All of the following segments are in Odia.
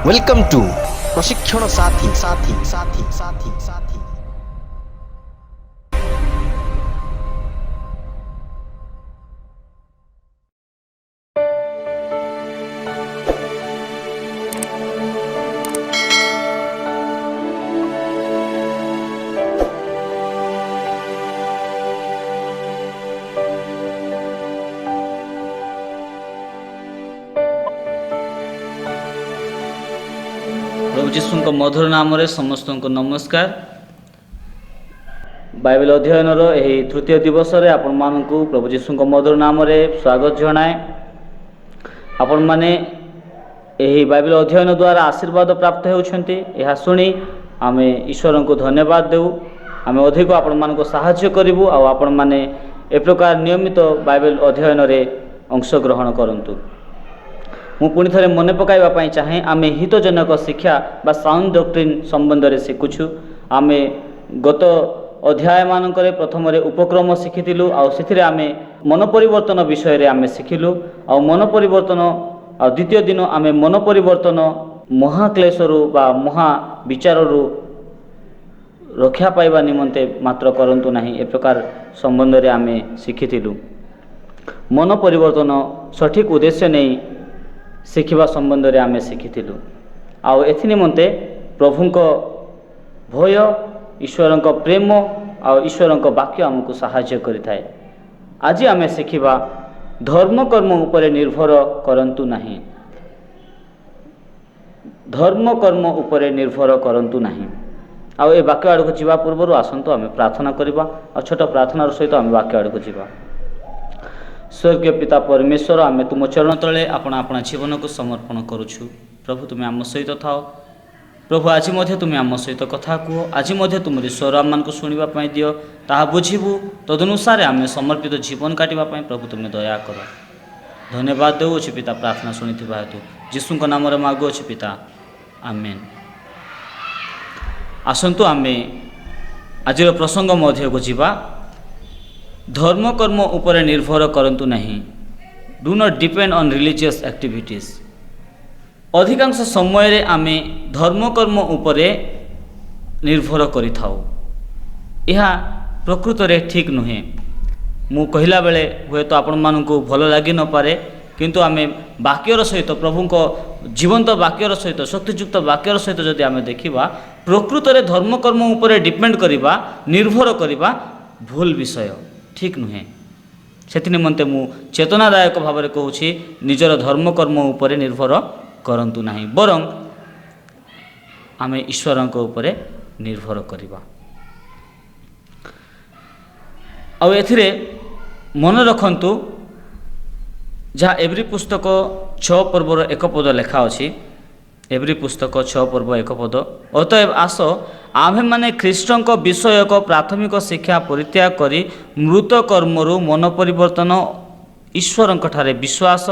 Welcome to ପ୍ରଶିକ୍ଷଣ ସାଥୀ ସାଥୀ ସାଥୀ ସାଥୀ ସାଥୀ। ପ୍ରଭୁ ଯୀଶୁଙ୍କ ମଧୁର ନାମରେ ସମସ୍ତଙ୍କୁ ନମସ୍କାର। ବାଇବେଲ ଅଧ୍ୟୟନର ଏହି ତୃତୀୟ ଦିବସରେ ଆପଣମାନଙ୍କୁ ପ୍ରଭୁ ଯୀଶୁଙ୍କ ମଧୁର ନାମରେ ସ୍ୱାଗତ ଜଣାଏ। ଆପଣମାନେ ଏହି ବାଇବେଲ ଅଧ୍ୟୟନ ଦ୍ୱାରା ଆଶୀର୍ବାଦ ପ୍ରାପ୍ତ ହେଉଛନ୍ତି, ଏହା ଶୁଣି ଆମେ ଈଶ୍ୱରଙ୍କୁ ଧନ୍ୟବାଦ ଦେଉ। ଆମେ ଅଧିକ ଆପଣମାନଙ୍କୁ ସାହାଯ୍ୟ କରିବୁ ଆଉ ଆପଣମାନେ ଏ ପ୍ରକାର ନିୟମିତ ବାଇବେଲ ଅଧ୍ୟୟନରେ ଅଂଶଗ୍ରହଣ କରନ୍ତୁ। ମୁଁ ପୁଣି ଥରେ ମନେ ପକାଇବା ପାଇଁ ଚାହେଁ, ଆମେ ହିତଜନକ ଶିକ୍ଷା ବା ସାଉଣ୍ଡ ଡକ୍ଟ୍ରିନ୍ ସମ୍ବନ୍ଧରେ ଶିଖୁଛୁ। ଆମେ ଗତ ଅଧ୍ୟାୟମାନଙ୍କରେ ପ୍ରଥମରେ ଉପକ୍ରମ ଶିଖିଥିଲୁ, ଆଉ ସେଥିରେ ଆମେ ମନ ପରିବର୍ତ୍ତନ ବିଷୟରେ ଆମେ ଶିଖିଲୁ। ଆଉ ମନ ପରିବର୍ତ୍ତନ, ଆଉ ଦ୍ୱିତୀୟ ଦିନ ଆମେ ମନ ପରିବର୍ତ୍ତନ ମହାକ୍ଲେଶରୁ ବା ମହା ବିଚାରରୁ ରକ୍ଷା ପାଇବା ନିମନ୍ତେ ମାତ୍ର କରନ୍ତୁ ନାହିଁ, ଏ ପ୍ରକାର ସମ୍ବନ୍ଧରେ ଆମେ ଶିଖିଥିଲୁ। ମନ ପରିବର୍ତ୍ତନ ସଠିକ୍ ଉଦ୍ଦେଶ୍ୟ ନେଇ ଶିଖିବା ସମ୍ବନ୍ଧରେ ଆମେ ଶିଖିଥିଲୁ। ଆଉ ଏଥି ନିମନ୍ତେ ପ୍ରଭୁଙ୍କ ଭୟ, ଈଶ୍ୱରଙ୍କ ପ୍ରେମ ଆଉ ଈଶ୍ୱରଙ୍କ ବାକ୍ୟ ଆମକୁ ସାହାଯ୍ୟ କରିଥାଏ। ଆଜି ଆମେ ଶିଖିବା ଧର୍ମକର୍ମ ଉପରେ ନିର୍ଭର କରନ୍ତୁ ନାହିଁ। ଧର୍ମକର୍ମ ଉପରେ ନିର୍ଭର କରନ୍ତୁ ନାହିଁ। ଆଉ ଏ ବାକ୍ୟ ଆଡ଼କୁ ଯିବା ପୂର୍ବରୁ ଆସନ୍ତୁ ଆମେ ପ୍ରାର୍ଥନା କରିବା, ଆଉ ଛୋଟ ପ୍ରାର୍ଥନାର ସହିତ ଆମେ ବାକ୍ୟ ଆଡ଼କୁ ଯିବା। ସ୍ୱର୍ଗୀୟ ପିତା ପରମେଶ୍ୱର, ଆମେ ତୁମ ଚରଣ ତଳେ ଆପଣା ଆପଣା ଜୀବନକୁ ସମର୍ପଣ କରୁଛୁ। ପ୍ରଭୁ, ତୁମେ ଆମ ସହିତ ଥାଅ। ପ୍ରଭୁ, ଆଜି ମଧ୍ୟ ତୁମେ ଆମ ସହିତ କଥା କୁହ। ଆଜି ମଧ୍ୟ ତୁମରି ସ୍ୱର ଆମମାନଙ୍କୁ ଶୁଣିବା ପାଇଁ ଦିଅ, ତାହା ବୁଝିବୁ, ତଦନୁସାରେ ଆମେ ସମର୍ପିତ ଜୀବନ କାଟିବା ପାଇଁ ପ୍ରଭୁ ତୁମେ ଦୟା କର। ଧନ୍ୟବାଦ ଦେଉଅଛୁ ପିତା ପ୍ରାର୍ଥନା ଶୁଣିଥିବା ହେତୁ। ଯୀଶୁଙ୍କ ନାମରେ ମାଗୁଅଛୁ ପିତା, ଆମେନ୍। ଆସନ୍ତୁ ଆମେ ଆଜିର ପ୍ରସଙ୍ଗ ମଧ୍ୟକୁ ଯିବା। ଧର୍ମକର୍ମ ଉପରେ ନିର୍ଭର କରନ୍ତୁ ନାହିଁ। Do not depend on religious activities. ଅଧିକାଂଶ ସମୟରେ ଆମେ ଧର୍ମକର୍ମ ଉପରେ ନିର୍ଭର କରିଥାଉ। ଏହା ପ୍ରକୃତରେ ଠିକ୍ ନୁହେଁ। ମୁଁ କହିଲା ବେଳେ ହୁଏତ ଆପଣମାନଙ୍କୁ ଭଲ ଲାଗିନପାରେ, କିନ୍ତୁ ଆମେ ବାକ୍ୟର ସହିତ, ପ୍ରଭୁଙ୍କ ଜୀବନ୍ତ ବାକ୍ୟର ସହିତ, ଶକ୍ତିଯୁକ୍ତ ବାକ୍ୟର ସହିତ ଯଦି ଆମେ ଦେଖିବା, ପ୍ରକୃତରେ ଧର୍ମକର୍ମ ଉପରେ ଡିପେଣ୍ଡ କରିବା, ନିର୍ଭର କରିବା ଭୁଲ ବିଷୟ, ଠିକ୍ ନୁହେଁ। ସେଥି ନିମନ୍ତେ ମୁଁ ଚେତନାଦାୟକ ଭାବରେ କହୁଛି, ନିଜର ଧର୍ମକର୍ମ ଉପରେ ନିର୍ଭର କରନ୍ତୁ ନାହିଁ, ବରଂ ଆମେ ଈଶ୍ୱରଙ୍କ ଉପରେ ନିର୍ଭର କରିବା। ଆଉ ଏଥିରେ ମନେ ରଖନ୍ତୁ, ଯାହା ଏବ୍ରୀ ପୁସ୍ତକ 6 ପର୍ବର 1 ପଦ ଲେଖା ଅଛି। ଏବ୍ରୀ ପୁସ୍ତକ 6 ପର୍ବ 1 ପଦ, ଅତଏବ ଆସ ଆମ୍ଭେମାନେ ଖ୍ରୀଷ୍ଟଙ୍କ ବିଷୟକ ପ୍ରାଥମିକ ଶିକ୍ଷା ପରିତ୍ୟାଗ କରି ମୃତ କର୍ମରୁ ମନ ପରିବର୍ତ୍ତନ, ଈଶ୍ୱରଙ୍କ ଠାରେ ବିଶ୍ୱାସ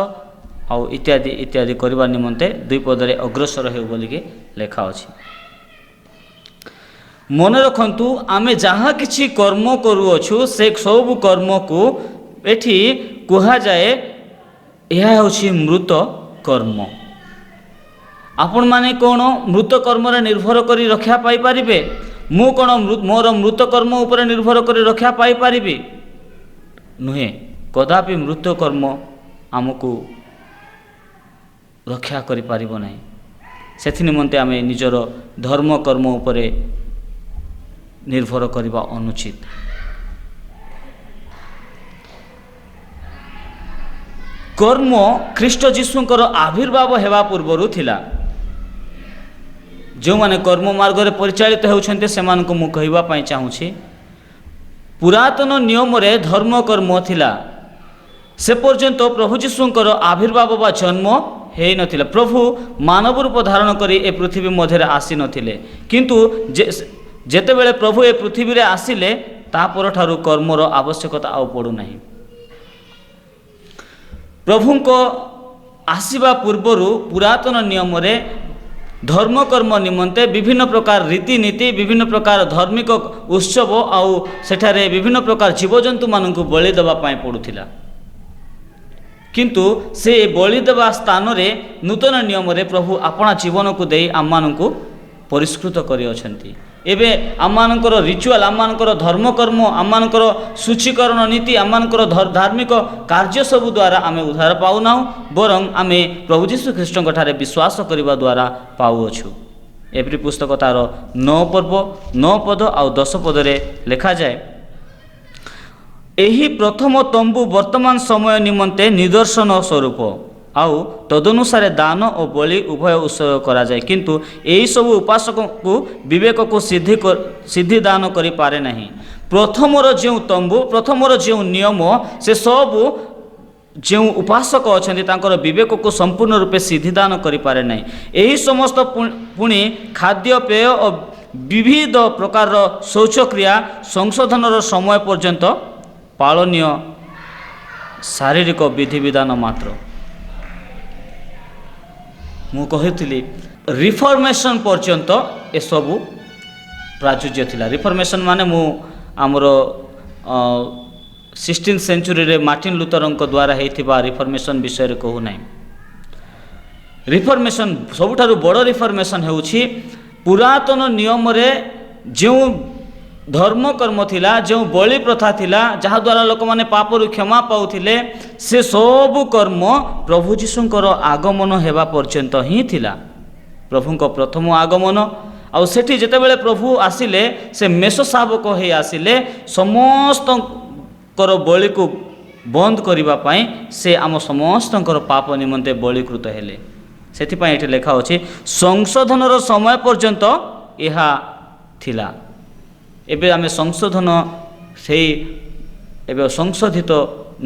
ଆଉ ଇତ୍ୟାଦି ଇତ୍ୟାଦି କରିବା ନିମନ୍ତେ 2 ପଦରେ ଅଗ୍ରସର ହେଉ ବୋଲିକି ଲେଖା ଅଛି। ମନେ ରଖନ୍ତୁ, ଆମେ ଯାହା କିଛି କର୍ମ କରୁଅଛୁ ସେ ସବୁ କର୍ମକୁ ଏଠି କୁହାଯାଏ ଏହା ହେଉଛି ମୃତ କର୍ମ। ଆପଣମାନେ କ'ଣ ମୃତ କର୍ମରେ ନିର୍ଭର କରି ରକ୍ଷା ପାଇପାରିବେ? ମୁଁ କ'ଣ ମୋର ମୃତ କର୍ମ ଉପରେ ନିର୍ଭର କରି ରକ୍ଷା ପାଇପାରିବି? ନୁହେଁ, କଦାପି ମୃତ କର୍ମ ଆମକୁ ରକ୍ଷା କରିପାରିବ ନାହିଁ। ସେଥି ନିମନ୍ତେ ଆମେ ନିଜର ଧର୍ମ କର୍ମ ଉପରେ ନିର୍ଭର କରିବା ଅନୁଚିତ। କର୍ମ ଖ୍ରୀଷ୍ଟ ଯୀଶୁଙ୍କର ଆବିର୍ଭାବ ହେବା ପୂର୍ବରୁ ଥିଲା। ଯେଉଁମାନେ କର୍ମ ମାର୍ଗରେ ପରିଚାଳିତ ହେଉଛନ୍ତି ସେମାନଙ୍କୁ ମୁଁ କହିବା ପାଇଁ ଚାହୁଁଛି, ପୁରାତନ ନିୟମରେ ଧର୍ମ କର୍ମ ଥିଲା, ସେ ପର୍ଯ୍ୟନ୍ତ ପ୍ରଭୁ ଯୀଶୁଙ୍କର ଆବିର୍ଭାବ ବା ଜନ୍ମ ହେଇନଥିଲା। ପ୍ରଭୁ ମାନବ ରୂପ ଧାରଣ କରି ଏ ପୃଥିବୀ ମଧ୍ୟରେ ଆସିନଥିଲେ, କିନ୍ତୁ ଯେତେବେଳେ ପ୍ରଭୁ ଏ ପୃଥିବୀରେ ଆସିଲେ ତା ପରଠାରୁ କର୍ମର ଆବଶ୍ୟକତା ଆଉ ପଡ଼ୁନାହିଁ। ପ୍ରଭୁଙ୍କ ଆସିବା ପୂର୍ବରୁ ପୁରାତନ ନିୟମରେ ଧର୍ମକର୍ମ ନିମନ୍ତେ ବିଭିନ୍ନ ପ୍ରକାର ରୀତିନୀତି, ବିଭିନ୍ନ ପ୍ରକାର ଧାର୍ମିକ ଉତ୍ସବ ଆଉ ସେଠାରେ ବିଭିନ୍ନ ପ୍ରକାର ଜୀବଜନ୍ତୁମାନଙ୍କୁ ବଳି ଦେବା ପାଇଁ ପଡ଼ୁଥିଲା। କିନ୍ତୁ ସେ ବଳି ଦେବା ସ୍ଥାନରେ ନୂତନ ନିୟମରେ ପ୍ରଭୁ ଆପଣା ଜୀବନକୁ ଦେଇ ଆମମାନଙ୍କୁ ପରିଷ୍କୃତ କରିଅଛନ୍ତି। ଏବେ ଆମମାନଙ୍କର ରିଚୁଆଲ୍, ଆମମାନଙ୍କର ଧର୍ମକର୍ମ, ଆମମାନଙ୍କର ସୂଚୀକରଣ ନୀତି, ଆମମାନଙ୍କର ଧାର୍ମିକ କାର୍ଯ୍ୟ ସବୁ ଦ୍ୱାରା ଆମେ ଉଦ୍ଧାର ପାଉନାହୁଁ, ବରଂ ଆମେ ପ୍ରଭୁ ଯୀଶୁ ଖ୍ରୀଷ୍ଟଙ୍କ ଠାରେ ବିଶ୍ୱାସ କରିବା ଦ୍ୱାରା ପାଉଅଛୁ। ଏବ୍ରୀ ପୁସ୍ତକ ତାର 9 ପର୍ବ 9 ପଦ ଆଉ 10 ପଦରେ ଲେଖାଯାଏ, ଏହି ପ୍ରଥମ ତମ୍ବୁ ବର୍ତ୍ତମାନ ସମୟ ନିମନ୍ତେ ନିଦର୍ଶନ ସ୍ୱରୂପ, ଆଉ ତଦନୁସାରେ ଦାନ ଓ ବଳି ଉଭୟ ଉତ୍ସର୍ଗ କରାଯାଏ, କିନ୍ତୁ ଏହିସବୁ ଉପାସକଙ୍କୁ ବିବେକକୁ ସିଦ୍ଧି ଦାନ କରିପାରେ ନାହିଁ। ପ୍ରଥମର ଯେଉଁ ତମ୍ବୁ, ପ୍ରଥମର ଯେଉଁ ନିୟମ, ସେ ସବୁ ଯେଉଁ ଉପାସକ ଅଛନ୍ତି ତାଙ୍କର ବିବେକକୁ ସମ୍ପୂର୍ଣ୍ଣ ରୂପେ ସିଦ୍ଧିଦାନ କରିପାରେ ନାହିଁ। ଏହି ସମସ୍ତ ପୁଣି ଖାଦ୍ୟପେୟ ଓ ବିବିଧ ପ୍ରକାରର ଶୌଚକ୍ରିୟା ସଂଶୋଧନର ସମୟ ପର୍ଯ୍ୟନ୍ତ ପାଳନୀୟ ଶାରୀରିକ ବିଧିବିଧାନ ମାତ୍ର। ମୁଁ କହିଥିଲି ରିଫର୍ମେସନ୍ ପର୍ଯ୍ୟନ୍ତ ଏସବୁ ପ୍ରାଚୁର୍ଯ୍ୟ ଥିଲା। ରିଫର୍ମେସନ୍ ମାନେ ମୁଁ ଆମର 16th ସେଞ୍ଚୁରୀରେ ମାର୍ଟିନ୍ ଲୁଥରଙ୍କ ଦ୍ୱାରା ହେଇଥିବା ରିଫର୍ମେସନ୍ ବିଷୟରେ କହୁନାହିଁ। ରିଫର୍ମେସନ୍, ସବୁଠାରୁ ବଡ଼ ରିଫର୍ମେସନ୍ ହେଉଛି ପୁରାତନ ନିୟମରେ ଯେଉଁ ଧର୍ମକର୍ମ ଥିଲା, ଯେଉଁ ବଳି ପ୍ରଥା ଥିଲା, ଯାହାଦ୍ୱାରା ଲୋକମାନେ ପାପରୁ କ୍ଷମା ପାଉଥିଲେ, ସେ ସବୁ କର୍ମ ପ୍ରଭୁ ଯୀଶୁଙ୍କର ଆଗମନ ହେବା ପର୍ଯ୍ୟନ୍ତ ହିଁ ଥିଲା। ପ୍ରଭୁଙ୍କ ପ୍ରଥମ ଆଗମନ, ଆଉ ସେଠି ଯେତେବେଳେ ପ୍ରଭୁ ଆସିଲେ, ସେ ମେଷ ଶାବକ ହେଇ ଆସିଲେ ସମସ୍ତଙ୍କର ବଳିକୁ ବନ୍ଦ କରିବା ପାଇଁ। ସେ ଆମ ସମସ୍ତଙ୍କର ପାପ ନିମନ୍ତେ ବଳିକୃତ ହେଲେ। ସେଥିପାଇଁ ଏଠି ଲେଖା ଅଛି ସଂଶୋଧନର ସମୟ ପର୍ଯ୍ୟନ୍ତ ଏହା ଥିଲା। ଏବେ ଆମେ ସଂଶୋଧନ ସେଇ ଏବେ ସଂଶୋଧିତ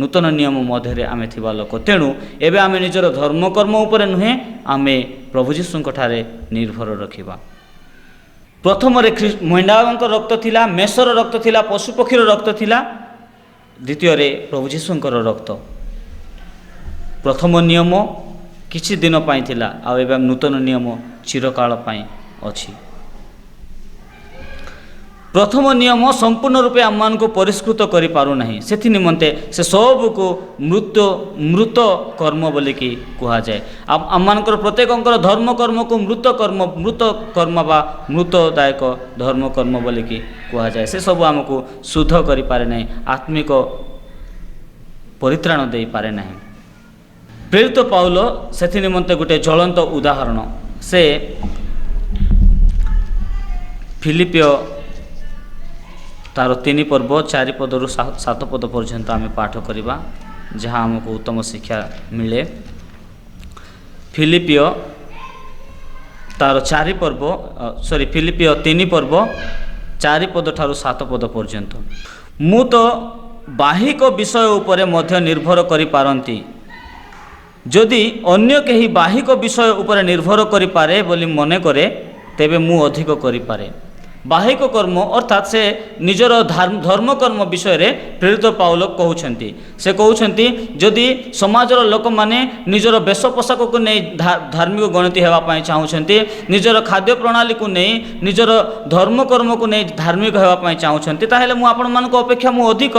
ନୂତନ ନିୟମ ମଧ୍ୟରେ ଆମେ ଥିବା ଲୋକ। ତେଣୁ ଏବେ ଆମେ ନିଜର ଧର୍ମକର୍ମ ଉପରେ ନୁହେଁ, ଆମେ ପ୍ରଭୁ ଯୀଶୁଙ୍କ ଠାରେ ନିର୍ଭର ରଖିବା। ପ୍ରଥମରେ ମେଣ୍ଢାଙ୍କ ରକ୍ତ ଥିଲା, ମେଷର ରକ୍ତ ଥିଲା, ପଶୁପକ୍ଷୀର ରକ୍ତ ଥିଲା। ଦ୍ୱିତୀୟରେ ପ୍ରଭୁ ଯୀଶୁଙ୍କର ରକ୍ତ। ପ୍ରଥମ ନିୟମ କିଛି ଦିନ ପାଇଁ ଥିଲା, ଆଉ ଏବେ ନୂତନ ନିୟମ ଚିରକାଳ ପାଇଁ ଅଛି। ପ୍ରଥମ ନିୟମ ସମ୍ପୂର୍ଣ୍ଣ ରୂପେ ଆମମାନଙ୍କୁ ପରିଷ୍କୃତ କରିପାରୁନାହିଁ, ସେଥି ନିମନ୍ତେ ସେ ସବୁକୁ ମୃତ କର୍ମ ବୋଲିକି କୁହାଯାଏ। ଆମମାନଙ୍କର ପ୍ରତ୍ୟେକଙ୍କର ଧର୍ମକର୍ମକୁ ମୃତ କର୍ମ ବା ମୃତଦାୟକ ଧର୍ମକର୍ମ ବୋଲିକି କୁହାଯାଏ। ସେସବୁ ଆମକୁ ଶୁଦ୍ଧ କରିପାରେ ନାହିଁ, ଆତ୍ମିକ ପରିତ୍ରାଣ ଦେଇପାରେ ନାହିଁ। ପ୍ରେରିତ ପାଉଲ ସେଥି ନିମନ୍ତେ ଗୋଟେ ଜ୍ୱଳନ୍ତ ଉଦାହରଣ। ସେ ଫିଲିପିଓ ତାର 3 ପର୍ବ 4 ପଦରୁ 7 ପଦ ପର୍ଯ୍ୟନ୍ତ ଆମେ ପାଠ କରିବା, ଯାହା ଆମକୁ ଉତ୍ତମ ଶିକ୍ଷା ମିଳେ। ଫିଲିପିଓ ତାର 4 ପର୍ବ, ସରି, ଫିଲିପିଓ 3 ପର୍ବ 4 ପଦ ଠାରୁ 7 ପଦ ପର୍ଯ୍ୟନ୍ତ। ମୁଁ ତ ବାହିକ ବିଷୟ ଉପରେ ମଧ୍ୟ ନିର୍ଭର କରିପାରନ୍ତି, ଯଦି ଅନ୍ୟ କେହି ବାହିକ ବିଷୟ ଉପରେ ନିର୍ଭର କରିପାରେ ବୋଲି ମନେ କରେ, ତେବେ ମୁଁ ଅଧିକ କରିପାରେ। ବାହିକ କର୍ମ ଅର୍ଥାତ୍ ସେ ନିଜର ଧର୍ମକର୍ମ ବିଷୟରେ ପ୍ରେରିତ ପାଉଲ କହୁଛନ୍ତି। ସେ କହୁଛନ୍ତି ଯଦି ସମାଜର ଲୋକମାନେ ନିଜର ବେଶ ପୋଷାକକୁ ନେଇ ଧାର୍ମିକ ଗଣତି ହେବା ପାଇଁ ଚାହୁଁଛନ୍ତି, ନିଜର ଖାଦ୍ୟ ପ୍ରଣାଳୀକୁ ନେଇ, ନିଜର ଧର୍ମକର୍ମକୁ ନେଇ ଧାର୍ମିକ ହେବା ପାଇଁ ଚାହୁଁଛନ୍ତି, ତାହେଲେ ମୁଁ ଆପଣମାନଙ୍କ ଅପେକ୍ଷା ମୁଁ ଅଧିକ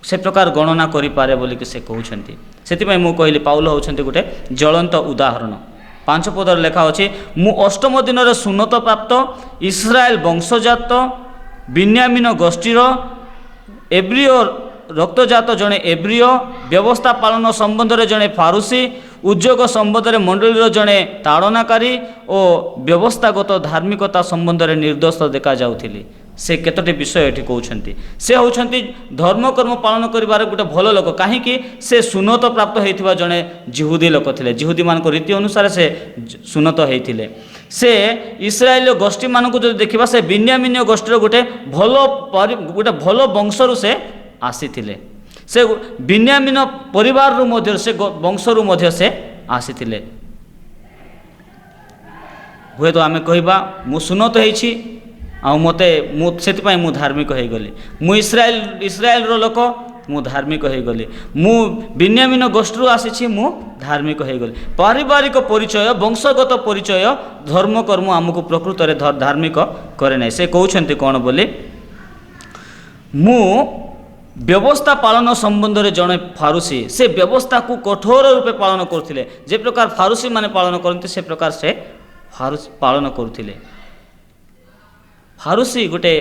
ସେ ପ୍ରକାର ଗଣନା କରିପାରେ ବୋଲିକି ସେ କହୁଛନ୍ତି। ସେଥିପାଇଁ ମୁଁ କହିଲି ପାଉଲ ହେଉଛନ୍ତି ଗୋଟେ ଜ୍ୱଳନ୍ତ ଉଦାହରଣ। 5 ପଦରେ ଲେଖା ଅଛି, ମୁଁ ଅଷ୍ଟମ ଦିନରେ ସୁନ୍ନତ ପ୍ରାପ୍ତ, ଇସ୍ରାଏଲ ବଂଶଜାତ, ବିନ୍ୟାମିନ ଗୋଷ୍ଠୀର, ଏବ୍ରିୟ ରକ୍ତଜାତ ଜଣେ ଏବ୍ରିୟ, ବ୍ୟବସ୍ଥା ପାଳନ ସମ୍ବନ୍ଧରେ ଜଣେ ଫାରୁସୀ, ଉଦ୍ୟୋଗ ସମ୍ବନ୍ଧରେ ମଣ୍ଡଳୀର ଜଣେ ତାଡ଼ନାକାରୀ ଓ ବ୍ୟବସ୍ଥାଗତ ଧାର୍ମିକତା ସମ୍ବନ୍ଧରେ ନିର୍ଦ୍ଦୋଷ ଦେଖାଯାଉଥିଲି। ସେ କେତୋଟି ବିଷୟ ଏଠି କହୁଛନ୍ତି। ସେ ହେଉଛନ୍ତି ଧର୍ମକର୍ମ ପାଳନ କରିବାର ଗୋଟେ ଭଲ ଲୋକ। କାହିଁକି? ସେ ସୁନ୍ନତ ପ୍ରାପ୍ତ ହୋଇଥିବା ଜଣେ ଯିହୁଦୀ ଲୋକ ଥିଲେ। ଯିହୁଦୀମାନଙ୍କ ରୀତି ଅନୁସାରେ ସେ ସୁନ୍ନତ ହେଇଥିଲେ। ସେ ଇସ୍ରାଏଲୀୟ ଗୋଷ୍ଠୀମାନଙ୍କୁ ଯଦି ଦେଖିବା, ସେ ବିନ୍ୟାମିନୀୟ ଗୋଷ୍ଠୀର ଗୋଟେ ଭଲ ବଂଶରୁ ସେ ଆସିଥିଲେ। ସେ ବିନ୍ୟାମିନ ପରିବାରରୁ ମଧ୍ୟ, ସେ ବଂଶରୁ ମଧ୍ୟ ସେ ଆସିଥିଲେ। ହୁଏତ ଆମେ କହିବା ମୁଁ ସୁନ୍ନତ ହେଇଛି ଆଉ ମୁଁ ସେଥିପାଇଁ ମୁଁ ଧାର୍ମିକ ହେଇଗଲି, ମୁଁ ଇସ୍ରାଏଲର ଲୋକ, ମୁଁ ଧାର୍ମିକ ହେଇଗଲି, ମୁଁ ବିନ୍ୟାମିନ ଗୋଷ୍ଠୀରୁ ଆସିଛି, ମୁଁ ଧାର୍ମିକ ହେଇଗଲି। ପାରିବାରିକ ପରିଚୟ, ବଂଶଗତ ପରିଚୟ, ଧର୍ମକର୍ମ ଆମକୁ ପ୍ରକୃତରେ ଧାର୍ମିକ କରେ ନାହିଁ। ସେ କହୁଛନ୍ତି କ'ଣ ବୋଲି, ମୁଁ ବ୍ୟବସ୍ଥା ପାଳନ ସମ୍ବନ୍ଧରେ ଜଣେ ଫାରୁସି, ସେ ବ୍ୟବସ୍ଥାକୁ କଠୋର ରୂପେ ପାଳନ କରୁଥିଲେ। ଯେ ପ୍ରକାର ଫାରୁସି ମାନେ ପାଳନ କରନ୍ତି, ସେ ପ୍ରକାର ସେ ଫାରୁସି ପାଳନ କରୁଥିଲେ। ଫାରୁସି ଗୋଟେ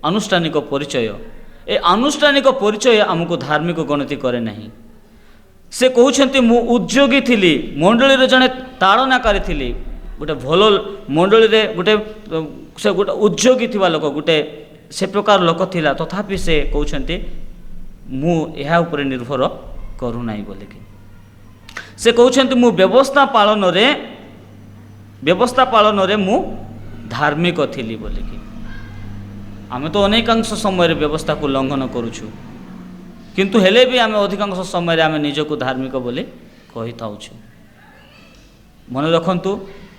ଆନୁଷ୍ଠାନିକ ପରିଚୟ। ଏ ଆନୁଷ୍ଠାନିକ ପରିଚୟ ଆମକୁ ଧାର୍ମିକ ଗଣତି କରେ ନାହିଁ। ସେ କହୁଛନ୍ତି, ମୁଁ ଉଦ୍ୟୋଗୀ ଥିଲି, ମଣ୍ଡଳୀରେ ଜଣେ ତାଡ଼ନାକାରୀ ଥିଲି। ଗୋଟେ ଭଲ ମଣ୍ଡଳୀରେ ଗୋଟେ ସେ ଗୋଟେ ଉଦ୍ୟୋଗୀ ଥିବା ଲୋକ, ଗୋଟେ ସେ ପ୍ରକାର ଲୋକ ଥିଲା। ତଥାପି ସେ କହୁଛନ୍ତି, ମୁଁ ଏହା ଉପରେ ନିର୍ଭର କରୁନାହିଁ ବୋଲିକି। ସେ କହୁଛନ୍ତି, ମୁଁ ବ୍ୟବସ୍ଥା ପାଳନରେ ମୁଁ ଧାର୍ମିକ ଥିଲି ବୋଲିକି। ଆମେ ତ ଅନେକାଂଶ ସମୟରେ ବ୍ୟବସ୍ଥାକୁ ଲଙ୍ଘନ କରୁଛୁ, କିନ୍ତୁ ହେଲେ ବି ଆମେ ଅଧିକାଂଶ ସମୟରେ ଆମେ ନିଜକୁ ଧାର୍ମିକ ବୋଲି କହିଥାଉଛୁ। ମନେ ରଖନ୍ତୁ,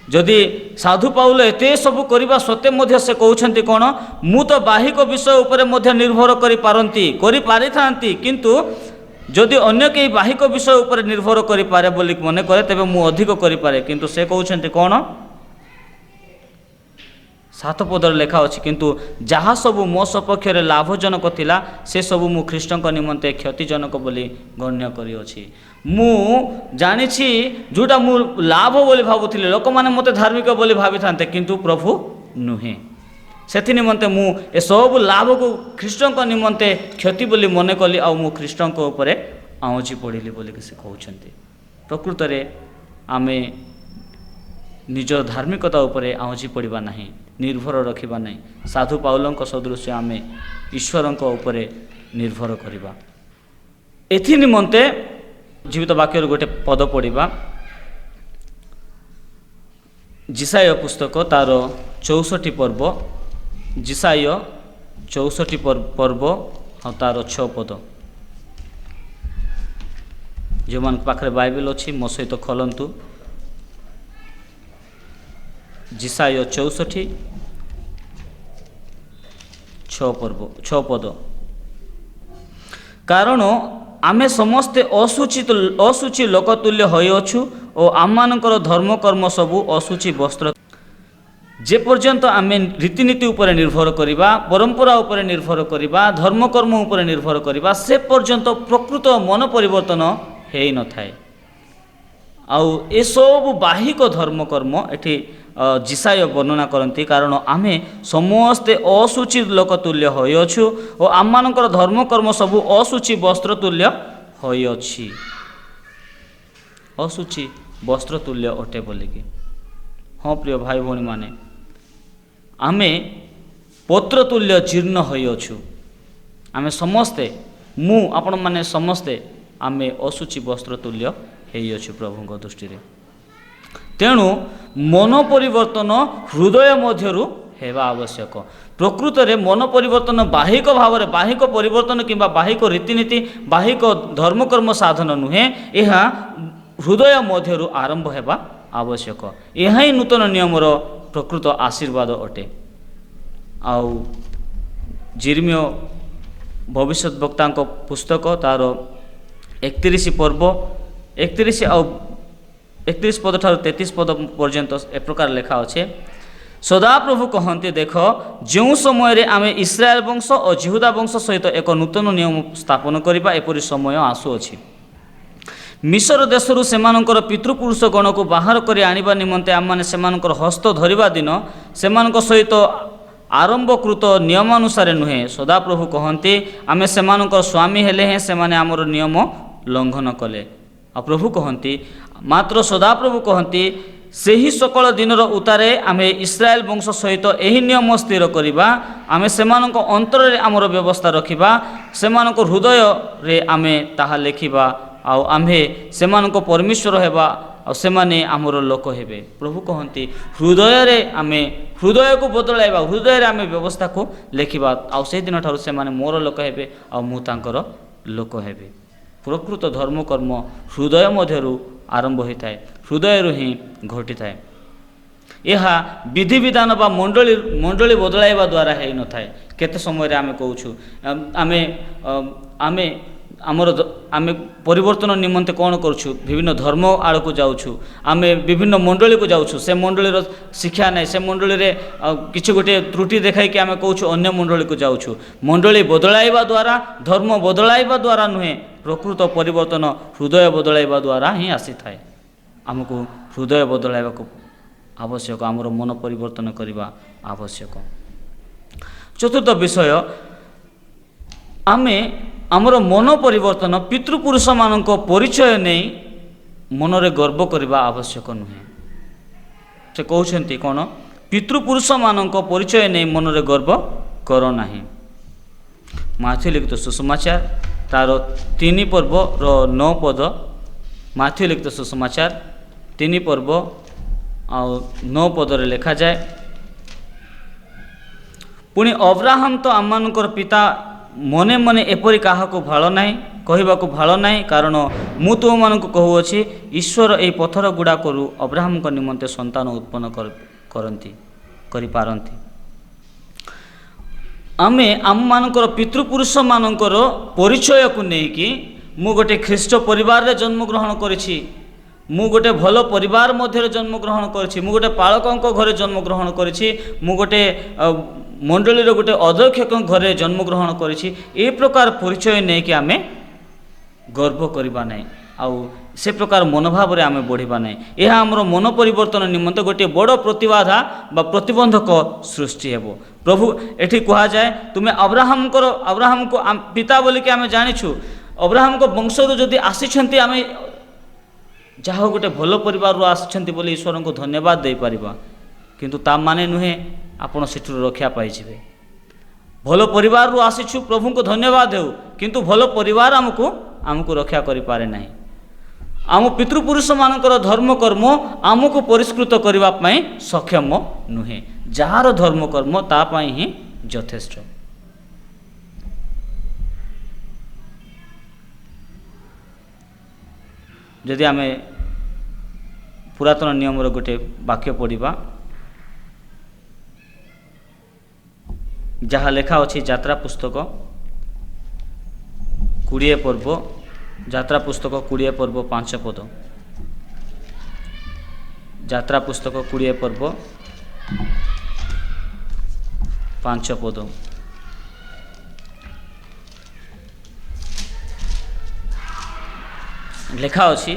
ଯଦି ସାଧୁ ପାଉଲ ଏତେ ସବୁ କରିବା ସତ୍ତ୍ୱେ ମଧ୍ୟ ସେ କହୁଛନ୍ତି କ'ଣ? ମୁଁ ତ ବାହିକ ବିଷୟ ଉପରେ ମଧ୍ୟ ନିର୍ଭର କରିପାରନ୍ତି, କରିପାରିଥାନ୍ତି, କିନ୍ତୁ ଯଦି ଅନ୍ୟ କେହି ବାହିକ ବିଷୟ ଉପରେ ନିର୍ଭର କରିପାରେ ବୋଲି ମନେ କରେ, ତେବେ ମୁଁ ଅଧିକ କରିପାରେ। କିନ୍ତୁ ସେ କହୁଛନ୍ତି କ'ଣ? 7 ପଦରେ ଲେଖା ଅଛି, କିନ୍ତୁ ଯାହା ସବୁ ମୋ ସପକ୍ଷରେ ଲାଭଜନକ ଥିଲା, ସେସବୁ ମୁଁ ଖ୍ରୀଷ୍ଟଙ୍କ ନିମନ୍ତେ କ୍ଷତିଜନକ ବୋଲି ଗଣ୍ୟ କରିଅଛି। ମୁଁ ଜାଣିଛି, ଯେଉଁଟା ମୁଁ ଲାଭ ବୋଲି ଭାବୁଥିଲି, ଲୋକମାନେ ମୋତେ ଧାର୍ମିକ ବୋଲି ଭାବିଥାନ୍ତେ, କିନ୍ତୁ ପ୍ରଭୁ ନୁହେଁ। ସେଥି ନିମନ୍ତେ ମୁଁ ଏସବୁ ଲାଭକୁ ଖ୍ରୀଷ୍ଟଙ୍କ ନିମନ୍ତେ କ୍ଷତି ବୋଲି ମନେ କଲି ଆଉ ମୁଁ ଖ୍ରୀଷ୍ଟଙ୍କ ଉପରେ ଆଉଁଜି ପଡ଼ିଲି ବୋଲିକି ସେ କହୁଛନ୍ତି। ପ୍ରକୃତରେ ଆମେ ନିଜ ଧାର୍ମିକତା ଉପରେ ଆଉଁଜି ପଡ଼ିବା ନାହିଁ, ନିର୍ଭର ରଖିବା ନାହିଁ। ସାଧୁ ପାଉଲଙ୍କ ସଦୃଶ୍ୟ ଆମେ ଈଶ୍ୱରଙ୍କ ଉପରେ ନିର୍ଭର କରିବା। ଏଥି ନିମନ୍ତେ ଜୀବିତ ବାକ୍ୟରୁ ଗୋଟେ ପଦ ପଢ଼ିବା। ଯିଶାଇୟ ପୁସ୍ତକ ତାର 64 ପର୍ବ, ଯିଶାଇୟ 64 ପର୍ବ ଆଉ ତାର 6 ପଦ। ଯେଉଁମାନଙ୍କ ପାଖରେ ବାଇବେଲ ଅଛି, ମୋ ସହିତ ଖୋଲନ୍ତୁ। ଯିଶାଇୟ 64, 6 ପର୍ବ, 6 ପଦ। କାରଣ ଆମେ ସମସ୍ତେ ଅଶୁଚି ଲୋକତୁଲ୍ୟ ହୋଇଅଛୁ ଓ ଆମମାନଙ୍କର ଧର୍ମକର୍ମ ସବୁ ଅଶୁଚି ବସ୍ତ୍ର। ଯେପର୍ଯ୍ୟନ୍ତ ଆମେ ରୀତିନୀତି ଉପରେ ନିର୍ଭର କରିବା, ପରମ୍ପରା ଉପରେ ନିର୍ଭର କରିବା, ଧର୍ମକର୍ମ ଉପରେ ନିର୍ଭର କରିବା, ସେ ପର୍ଯ୍ୟନ୍ତ ପ୍ରକୃତ ମନ ପରିବର୍ତ୍ତନ ହେଇନଥାଏ। ଆଉ ଏସବୁ ବାହିକ ଧର୍ମକର୍ମ ଏଠି ଯିଶାଇୟ ବର୍ଣ୍ଣନା କରନ୍ତି, କାରଣ ଆମେ ସମସ୍ତେ ଅଶୁଚି ଲୋକ ତୁଲ୍ୟ ହୋଇଅଛୁ ଓ ଆମମାନଙ୍କର ଧର୍ମକର୍ମ ସବୁ ଅଶୁଚି ବସ୍ତ୍ର ତୁଲ୍ୟ ହୋଇଅଛି, ଅଶୁଚି ବସ୍ତ୍ର ତୁଲ୍ୟ ଅଟେ ବୋଲିକି। ହଁ ପ୍ରିୟ ଭାଇ ଭଉଣୀମାନେ, ଆମେ ପତ୍ର ତୁଲ୍ୟ ଜୀର୍ଣ୍ଣ ହୋଇଅଛୁ। ଆମେ ସମସ୍ତେ, ମୁଁ, ଆପଣମାନେ ସମସ୍ତେ ଆମେ ଅଶୁଚି ବସ୍ତ୍ର ତୁଲ୍ୟ ହେଇଅଛୁ ପ୍ରଭୁଙ୍କ ଦୃଷ୍ଟିରେ। ତେଣୁ ମନ ପରିବର୍ତ୍ତନ ହୃଦୟ ମଧ୍ୟରୁ ହେବା ଆବଶ୍ୟକ। ପ୍ରକୃତରେ ମନ ପରିବର୍ତ୍ତନ ବାହିକ ଭାବରେ, ବାହିକ ପରିବର୍ତ୍ତନ କିମ୍ବା ବାହିକ ରୀତିନୀତି, ବାହିକ ଧର୍ମକର୍ମ ସାଧନ ନୁହେଁ। ଏହା ହୃଦୟ ମଧ୍ୟରୁ ଆରମ୍ଭ ହେବା ଆବଶ୍ୟକ। ଏହା ହିଁ ନୂତନ ନିୟମର ପ୍ରକୃତ ଆଶୀର୍ବାଦ ଅଟେ। ଆଉ ଯିରିମିୟ ଭବିଷ୍ୟତ ବକ୍ତାଙ୍କ ପୁସ୍ତକ ତାର 31 ପର୍ବ, 31 ଆଉ 31 ପଦ ଠାରୁ 33 ପଦ ପର୍ଯ୍ୟନ୍ତ ଏ ପ୍ରକାର ଲେଖା ଅଛି। ସଦାପ୍ରଭୁ କହନ୍ତି, ଦେଖ, ଯେଉଁ ସମୟରେ ଆମେ ଇସ୍ରାଏଲ ବଂଶ ଓ ଜିହୁଦା ବଂଶ ସହିତ ଏକ ନୂତନ ନିୟମ ସ୍ଥାପନ କରିବା, ଏପରି ସମୟ ଆସୁଅଛି। ମିଶର ଦେଶରୁ ସେମାନଙ୍କର ପିତୃପୁରୁଷ ଗଣକୁ ବାହାର କରି ଆଣିବା ନିମନ୍ତେ ଆମମାନେ ସେମାନଙ୍କର ହସ୍ତ ଧରିବା ଦିନ ସେମାନଙ୍କ ସହିତ ଆରମ୍ଭକୃତ ନିୟମାନୁସାରେ ନୁହେଁ। ସଦାପ୍ରଭୁ କହନ୍ତି, ଆମେ ସେମାନଙ୍କର ସ୍ୱାମୀ ହେଲେ ହେଁ ସେମାନେ ଆମର ନିୟମ ଲଙ୍ଘନ କଲେ। ଆଉ ପ୍ରଭୁ କହନ୍ତି, ମାତ୍ର ସଦାପ୍ରଭୁ କହନ୍ତି, ସେହି ସକଳ ଦିନର ଉତ୍ତାରେ ଆମେ ଇସ୍ରାଏଲ ବଂଶ ସହିତ ଏହି ନିୟମ ସ୍ଥିର କରିବା। ଆମେ ସେମାନଙ୍କ ଅନ୍ତରରେ ଆମର ବ୍ୟବସ୍ଥା ରଖିବା, ସେମାନଙ୍କ ହୃଦୟରେ ଆମେ ତାହା ଲେଖିବା ଆଉ ଆମ୍ଭେ ସେମାନଙ୍କ ପରମେଶ୍ୱର ହେବା ଆଉ ସେମାନେ ଆମର ଲୋକ ହେବେ। ପ୍ରଭୁ କହନ୍ତି, ହୃଦୟରେ ଆମେ ହୃଦୟକୁ ବଦଳାଇବା, ହୃଦୟରେ ଆମେ ବ୍ୟବସ୍ଥାକୁ ଲେଖିବା ଆଉ ସେହିଦିନ ଠାରୁ ସେମାନେ ମୋର ଲୋକ ହେବେ ଆଉ ମୁଁ ତାଙ୍କର ଲୋକ ହେବି। ପ୍ରକୃତ ଧର୍ମକର୍ମ ହୃଦୟ ମଧ୍ୟରୁ ଆରମ୍ଭ ହୋଇଥାଏ, ହୃଦୟରୁ ହିଁ ଘଟିଥାଏ। ଏହା ବିଧିବିଧାନ ବା ମଣ୍ଡଳୀ ବଦଳାଇବା ଦ୍ୱାରା ହେଇନଥାଏ। କେତେ ସମୟରେ ଆମେ କହୁଛୁ, ଆମେ ଆମର ଆମେ ପରିବର୍ତ୍ତନ ନିମନ୍ତେ କ'ଣ କରୁଛୁ? ବିଭିନ୍ନ ଧର୍ମ ଆଡ଼କୁ ଯାଉଛୁ, ଆମେ ବିଭିନ୍ନ ମଣ୍ଡଳୀକୁ ଯାଉଛୁ। ସେ ମଣ୍ଡଳୀର ଶିକ୍ଷା ନାହିଁ, ସେ ମଣ୍ଡଳୀରେ କିଛି ଗୋଟିଏ ତ୍ରୁଟି ଦେଖାଇକି ଆମେ କହୁଛୁ ଅନ୍ୟ ମଣ୍ଡଳୀକୁ ଯାଉଛୁ। ମଣ୍ଡଳୀ ବଦଳାଇବା ଦ୍ୱାରା, ଧର୍ମ ବଦଳାଇବା ଦ୍ୱାରା ନୁହେଁ, ପ୍ରକୃତ ପରିବର୍ତ୍ତନ ହୃଦୟ ବଦଳାଇବା ଦ୍ୱାରା ହିଁ ଆସିଥାଏ। ଆମକୁ ହୃଦୟ ବଦଳାଇବାକୁ ଆବଶ୍ୟକ, ଆମର ମନ ପରିବର୍ତ୍ତନ କରିବା ଆବଶ୍ୟକ। ଚତୁର୍ଥ ବିଷୟ, ଆମେ ଆମର ମନ ପରିବର୍ତ୍ତନ ପିତୃପୁରୁଷମାନଙ୍କ ପରିଚୟ ନେଇ ମନରେ ଗର୍ବ କରିବା ଆବଶ୍ୟକ ନୁହେଁ। ସେ କହୁଛନ୍ତି କ'ଣ? ପିତୃପୁରୁଷମାନଙ୍କ ପରିଚୟ ନେଇ ମନରେ ଗର୍ବ କର ନାହିଁ। ମାଥ୍ୟୁ ଲିଖିତ ସୁସମାଚାର ତାର 3 ପର୍ବର 9 ପଦ, ମାଥ୍ୟୁ ଲିଖିତ ସୁସମାଚାର 3 ପର୍ବ ଆଉ 9 ପଦରେ ଲେଖାଯାଏ, ପୁଣି ଅବ୍ରାହମ ତ ଆମମାନଙ୍କର ପିତା, ମନେ ମନେ ଏପରି କାହାକୁ ଭାଳ ନାହିଁ, କହିବାକୁ ଭାଳ ନାହିଁ, କାରଣ ମୁଁ ତୁମମାନଙ୍କୁ କହୁଅଛି, ଈଶ୍ୱର ଏହି ପଥର ଗୁଡ଼ାକରୁ ଅବ୍ରାହମଙ୍କ ନିମନ୍ତେ ସନ୍ତାନ ଉତ୍ପନ୍ନ କରିପାରନ୍ତି। ଆମେ ଆମମାନଙ୍କର ପିତୃପୁରୁଷମାନଙ୍କର ପରିଚୟକୁ ନେଇକି, ମୁଁ ଗୋଟେ ଖ୍ରୀଷ୍ଟ ପରିବାରରେ ଜନ୍ମଗ୍ରହଣ କରିଛି, ମୁଁ ଗୋଟେ ଭଲ ପରିବାର ମଧ୍ୟରେ ଜନ୍ମଗ୍ରହଣ କରିଛି, ମୁଁ ଗୋଟେ ପାଳକଙ୍କ ଘରେ ଜନ୍ମଗ୍ରହଣ କରିଛି, ମୁଁ ଗୋଟେ ମଣ୍ଡଳୀର ଗୋଟେ ଅଧ୍ୟକ୍ଷକଙ୍କ ଘରେ ଜନ୍ମଗ୍ରହଣ କରିଛି, ଏ ପ୍ରକାର ପରିଚୟ ନେଇକି ଆମେ ଗର୍ବ କରିବା ନାହିଁ ଆଉ ସେ ପ୍ରକାର ମନୋଭାବରେ ଆମେ ବଢ଼ିବା ନାହିଁ। ଏହା ଆମର ମନ ପରିବର୍ତ୍ତନ ନିମନ୍ତେ ଗୋଟିଏ ବଡ଼ ପ୍ରତିବାଧା ବା ପ୍ରତିବନ୍ଧକ ସୃଷ୍ଟି ହେବ। ପ୍ରଭୁ ଏଠି କୁହାଯାଏ, ତୁମେ ଅବ୍ରାହମଙ୍କୁ ପିତା ବୋଲିକି ଆମେ ଜାଣିଛୁ, ଅବ୍ରାହମଙ୍କ ବଂଶରୁ ଯଦି ଆସିଛନ୍ତି, ଆମେ ଯାହା ହଉ ଗୋଟେ ଭଲ ପରିବାରରୁ ଆସିଛନ୍ତି ବୋଲି ଈଶ୍ୱରଙ୍କୁ ଧନ୍ୟବାଦ ଦେଇପାରିବା, କିନ୍ତୁ ତା ମାନେ ନୁହେଁ ଆପଣ ସେଠୁରୁ ରକ୍ଷା ପାଇଯିବେ। ଭଲ ପରିବାରରୁ ଆସିଛୁ, ପ୍ରଭୁଙ୍କୁ ଧନ୍ୟବାଦ ହେଉ, କିନ୍ତୁ ଭଲ ପରିବାର ଆମକୁ ରକ୍ଷା କରିପାରେ ନାହିଁ। ଆମ ପିତୃପୁରୁଷମାନଙ୍କର ଧର୍ମକର୍ମ ଆମକୁ ପରିଷ୍କୃତ କରିବା ପାଇଁ ସକ୍ଷମ ନୁହେଁ। ଯାହାର ଧର୍ମକର୍ମ ତା ପାଇଁ ହିଁ ଯଥେଷ୍ଟ। ଯଦି ଆମେ ପୁରାତନ ନିୟମର ଗୋଟେ ବାକ୍ୟ ପଢ଼ିବା, ଯାହା ଲେଖା ଅଛି ଯାତ୍ରା ପୁସ୍ତକ 20 ପର୍ବ, ଯାତ୍ରା ପୁସ୍ତକ 20 ପର୍ବ 5 ପଦ, ଯାତ୍ରା ପୁସ୍ତକ 20 ପର୍ବ 5 ପଦ। ଲେଖା ଅଛି,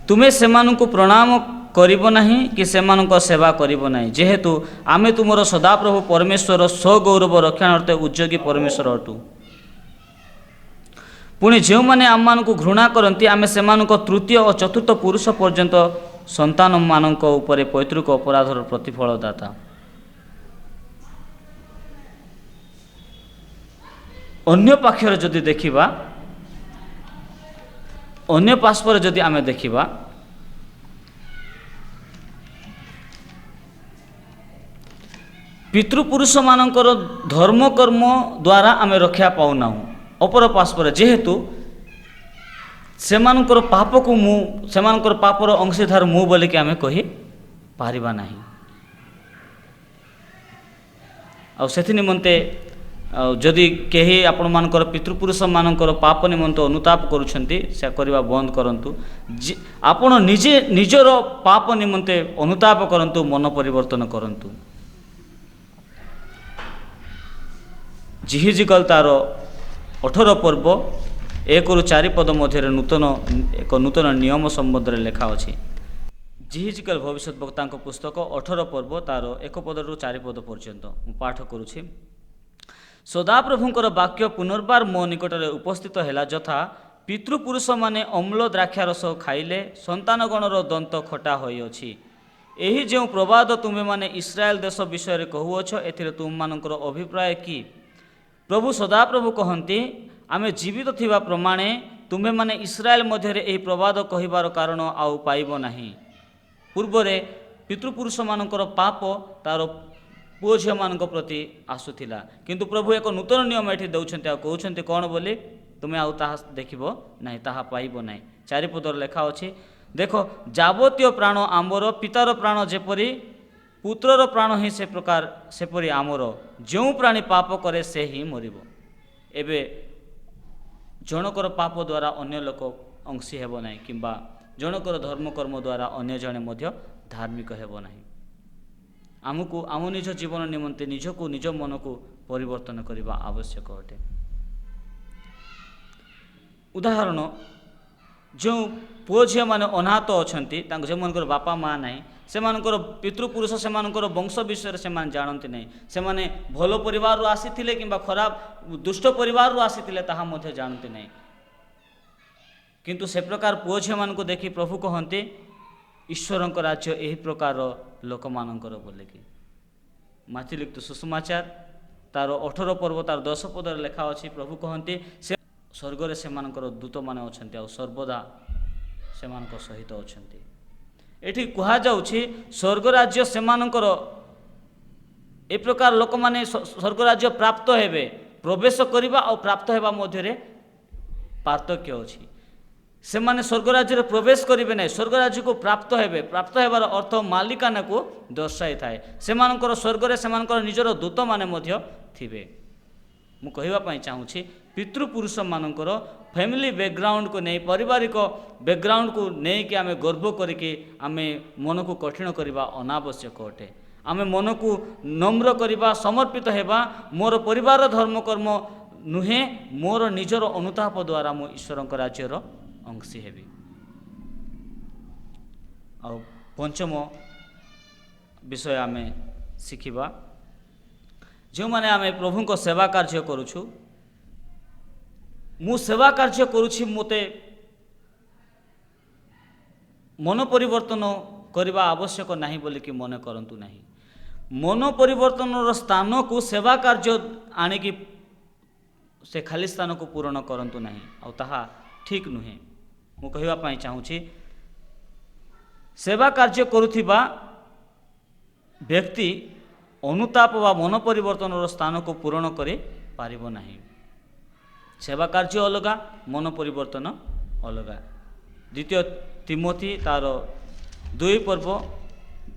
ତୁମେ ସେମାନଙ୍କୁ ପ୍ରଣାମ କରିବ ନାହିଁ କି ସେମାନଙ୍କ ସେବା କରିବ ନାହିଁ, ଯେହେତୁ ଆମେ ତୁମର ସଦାପ୍ରଭୁ ପରମେଶ୍ୱର ସ୍ୱଗୌରବ ରକ୍ଷଣାର୍ଥେ ଉଦ୍ଯୋଗୀ ପରମେଶ୍ୱର ଅଟୁ। ପୁଣି ଯେଉଁମାନେ ଆମମାନଙ୍କୁ ଘୃଣା କରନ୍ତି, ଆମେ ସେମାନଙ୍କ ତୃତୀୟ ଓ ଚତୁର୍ଥ ପୁରୁଷ ପର୍ଯ୍ୟନ୍ତ ସନ୍ତାନମାନଙ୍କ ଉପରେ ପୈତୃକ ଅପରାଧର ପ୍ରତିଫଳ ଦାତା। ଅନ୍ୟ ପାଖରେ ଯଦି ଦେଖିବା, ଅନ୍ୟ ପାର୍ଶ୍ୱରେ ଯଦି ଆମେ ଦେଖିବା, ପିତୃପୁରୁଷମାନଙ୍କର ଧର୍ମକର୍ମ ଦ୍ୱାରା ଆମେ ରକ୍ଷା ପାଉନାହୁଁ। ଅପର ପାର୍ଶ୍ୱରେ ଯେହେତୁ ସେମାନଙ୍କର ପାପକୁ ମୁଁ, ସେମାନଙ୍କର ପାପର ଅଂଶୀଦାର ମୁଁ ବୋଲିକି ଆମେ କହିପାରିବା ନାହିଁ। ଆଉ ସେଥି ନିମନ୍ତେ ଆଉ ଯଦି କେହି ଆପଣମାନଙ୍କର ପିତୃପୁରୁଷମାନଙ୍କର ପାପ ନିମନ୍ତେ ଅନୁତାପ କରୁଛନ୍ତି, ସେ କରିବା ବନ୍ଦ କରନ୍ତୁ। ଆପଣ ନିଜେ ନିଜର ପାପ ନିମନ୍ତେ ଅନୁତାପ କରନ୍ତୁ, ମନ ପରିବର୍ତ୍ତନ କରନ୍ତୁ। ଯିହିଜିକଲ ତାର 18 ପର୍ବ 1ରୁ 4 ପଦ ମଧ୍ୟରେ ଏକ ନୂତନ ନିୟମ ସମ୍ବନ୍ଧରେ ଲେଖା ଅଛି। ଯିହିଜିକଲ ଭବିଷ୍ୟତ ବକ୍ତାଙ୍କ ପୁସ୍ତକ 18 ପର୍ବ ତାର 1 ପଦରୁ 4 ପଦ ପର୍ଯ୍ୟନ୍ତ ମୁଁ ପାଠ କରୁଛି। ସଦାପ୍ରଭୁଙ୍କର ବାକ୍ୟ ପୁନର୍ବାର ମୋ ନିକଟରେ ଉପସ୍ଥିତ ହେଲା, ଯଥା ପିତୃପୁରୁଷମାନେ ଅମ୍ଳ ଦ୍ରାକ୍ଷାରସ ଖାଇଲେ, ସନ୍ତାନଗଣର ଦନ୍ତ ଖଟା ହୋଇଅଛି। ଏହି ଯେଉଁ ପ୍ରବାଦ ତୁମେମାନେ ଇସ୍ରାଏଲ ଦେଶ ବିଷୟରେ କହୁଅଛ, ଏଥିରେ ତୁମମାନଙ୍କର ଅଭିପ୍ରାୟ କି? ପ୍ରଭୁ ସଦାପ୍ରଭୁ କହନ୍ତି, ଆମେ ଜୀବିତ ଥିବା ପ୍ରମାଣେ ତୁମ୍ଭେମାନେ ଇସ୍ରାଏଲ ମଧ୍ୟରେ ଏହି ପ୍ରବାଦ କହିବାର କାରଣ ଆଉ ପାଇବ ନାହିଁ। ପୂର୍ବରେ ପିତୃପୁରୁଷମାନଙ୍କର ପାପ ତାର ପୁଅ ଝିଅମାନଙ୍କ ପ୍ରତି ଆସୁଥିଲା, କିନ୍ତୁ ପ୍ରଭୁ ଏକ ନୂତନ ନିୟମ ଏଠି ଦେଉଛନ୍ତି ଆଉ କହୁଛନ୍ତି କ'ଣ ବୋଲି, ତୁମେ ଆଉ ତାହା ଦେଖିବ ନାହିଁ, ତାହା ପାଇବ ନାହିଁ। 4 ପଦରେ ଲେଖା ଅଛି, ଦେଖ ଯାବତୀୟ ପ୍ରାଣ ଆମ୍ଭର, ପିତାର ପ୍ରାଣ ଯେପରି ପୁତ୍ରର ପ୍ରାଣ ହିଁ ସେ ପ୍ରକାର ସେପରି ଆମର, ଯେଉଁ ପ୍ରାଣୀ ପାପ କରେ ସେ ହିଁ ମରିବ। ଏବେ ଜଣକର ପାପ ଦ୍ୱାରା ଅନ୍ୟ ଲୋକ ଅଂଶୀ ହେବ ନାହିଁ, କିମ୍ବା ଜଣକର ଧର୍ମକର୍ମ ଦ୍ୱାରା ଅନ୍ୟ ଜଣେ ମଧ୍ୟ ଧାର୍ମିକ ହେବ ନାହିଁ। ଆମକୁ ଆମ ନିଜ ଜୀବନ ନିମନ୍ତେ ନିଜକୁ ନିଜ ମନକୁ ପରିବର୍ତ୍ତନ କରିବା ଆବଶ୍ୟକ ଅଟେ। ଉଦାହରଣ, ଯେଉଁ ପୁଅ ଝିଅମାନେ ଅନାଥ ଅଛନ୍ତି, ତାଙ୍କ ଯେଉଁମାନଙ୍କର ବାପା ମା' ନାହିଁ, ସେମାନଙ୍କର ପିତୃପୁରୁଷ ସେମାନଙ୍କର ବଂଶ ବିଷୟରେ ସେମାନେ ଜାଣନ୍ତି ନାହିଁ, ସେମାନେ ଭଲ ପରିବାରରୁ ଆସିଥିଲେ କିମ୍ବା ଖରାପ ଦୁଷ୍ଟ ପରିବାରରୁ ଆସିଥିଲେ ତାହା ମଧ୍ୟ ଜାଣନ୍ତି ନାହିଁ। କିନ୍ତୁ ସେ ପ୍ରକାର ପୁଅ ଝିଅମାନଙ୍କୁ ଦେଖି ପ୍ରଭୁ କହନ୍ତି, ଈଶ୍ୱରଙ୍କ ରାଜ୍ୟ ଏହି ପ୍ରକାର ଲୋକମାନଙ୍କର ବୋଲିକି। ମାଥିଉ ଲିଖିତ ସୁସମାଚାର ତାର 18 ପର୍ବ ତାର 10 ପଦରେ ଲେଖା ଅଛି, ପ୍ରଭୁ କହନ୍ତି ସେ ସ୍ୱର୍ଗରେ ସେମାନଙ୍କର ଦୂତମାନେ ଅଛନ୍ତି ଆଉ ସର୍ବଦା ସେମାନଙ୍କ ସହିତ ଅଛନ୍ତି। ଏଠି କୁହାଯାଉଛି ସ୍ୱର୍ଗରାଜ୍ୟ ସେମାନଙ୍କର, ଏ ପ୍ରକାର ଲୋକମାନେ ସ୍ୱର୍ଗରାଜ୍ୟ ପ୍ରାପ୍ତ ହେବେ। ପ୍ରବେଶ କରିବା ଆଉ ପ୍ରାପ୍ତ ହେବା ମଧ୍ୟରେ ପାର୍ଥକ୍ୟ ଅଛି। ସେମାନେ ସ୍ୱର୍ଗରାଜ୍ୟରେ ପ୍ରବେଶ କରିବେ ନାହିଁ, ସ୍ୱର୍ଗରାଜ୍ୟକୁ ପ୍ରାପ୍ତ ହେବେ। ପ୍ରାପ୍ତ ହେବାର ଅର୍ଥ ମାଲିକାନାକୁ ଦର୍ଶାଇଥାଏ। ସେମାନଙ୍କର ସ୍ୱର୍ଗରେ ସେମାନଙ୍କର ନିଜର ଦୂତମାନେ ମଧ୍ୟ ଥିବେ। ମୁଁ କହିବା ପାଇଁ ଚାହୁଁଛି, ପିତୃପୁରୁଷମାନଙ୍କର ଫ୍ୟାମିଲି ବ୍ୟାକଗ୍ରାଉଣ୍ଡକୁ ନେଇ, ପାରିବାରିକ ବ୍ୟାକଗ୍ରାଉଣ୍ଡକୁ ନେଇକି ଆମେ ଗର୍ବ କରିକି ଆମେ ମନକୁ କଠିନ କରିବା ଅନାବଶ୍ୟକ ଅଟେ। ଆମେ ମନକୁ ନମ୍ର କରିବା, ସମର୍ପିତ ହେବା। ମୋର ପରିବାରର ଧର୍ମକର୍ମ ନୁହେଁ, ମୋର ନିଜର ଅନୁତାପ ଦ୍ୱାରା ମୁଁ ଈଶ୍ୱରଙ୍କ ରାଜ୍ୟର ଅଂଶୀ ହେବି। ଆଉ ପଞ୍ଚମ ବିଷୟ ଆମେ ଶିଖିବା, ଯେଉଁମାନେ ଆମେ ପ୍ରଭୁଙ୍କ ସେବା କାର୍ଯ୍ୟ କରୁଛୁ, ମୁଁ ସେବା କାର୍ଯ୍ୟ କରୁଛି, ମୋତେ ମନ ପରିବର୍ତ୍ତନ କରିବା ଆବଶ୍ୟକ ନାହିଁ ବୋଲିକି ମନେ କରନ୍ତୁ ନାହିଁ। ମନ ପରିବର୍ତ୍ତନର ସ୍ଥାନକୁ ସେବା କାର୍ଯ୍ୟ ଆଣିକି ସେ ଖାଲି ସ୍ଥାନକୁ ପୂରଣ କରନ୍ତୁ ନାହିଁ, ଆଉ ତାହା ଠିକ୍ ନୁହେଁ। ମୁଁ କହିବା ପାଇଁ ଚାହୁଁଛି, ସେବା କାର୍ଯ୍ୟ କରୁଥିବା ବ୍ୟକ୍ତି ଅନୁତାପ ବା ମନ ପରିବର୍ତ୍ତନର ସ୍ଥାନକୁ ପୂରଣ କରିପାରିବ ନାହିଁ। ସେବା କାର୍ଯ୍ୟ ଅଲଗା, ମନ ପରିବର୍ତ୍ତନ ଅଲଗା। ଦ୍ୱିତୀୟ ତିମୋଥି ତାର 2 ପର୍ବ,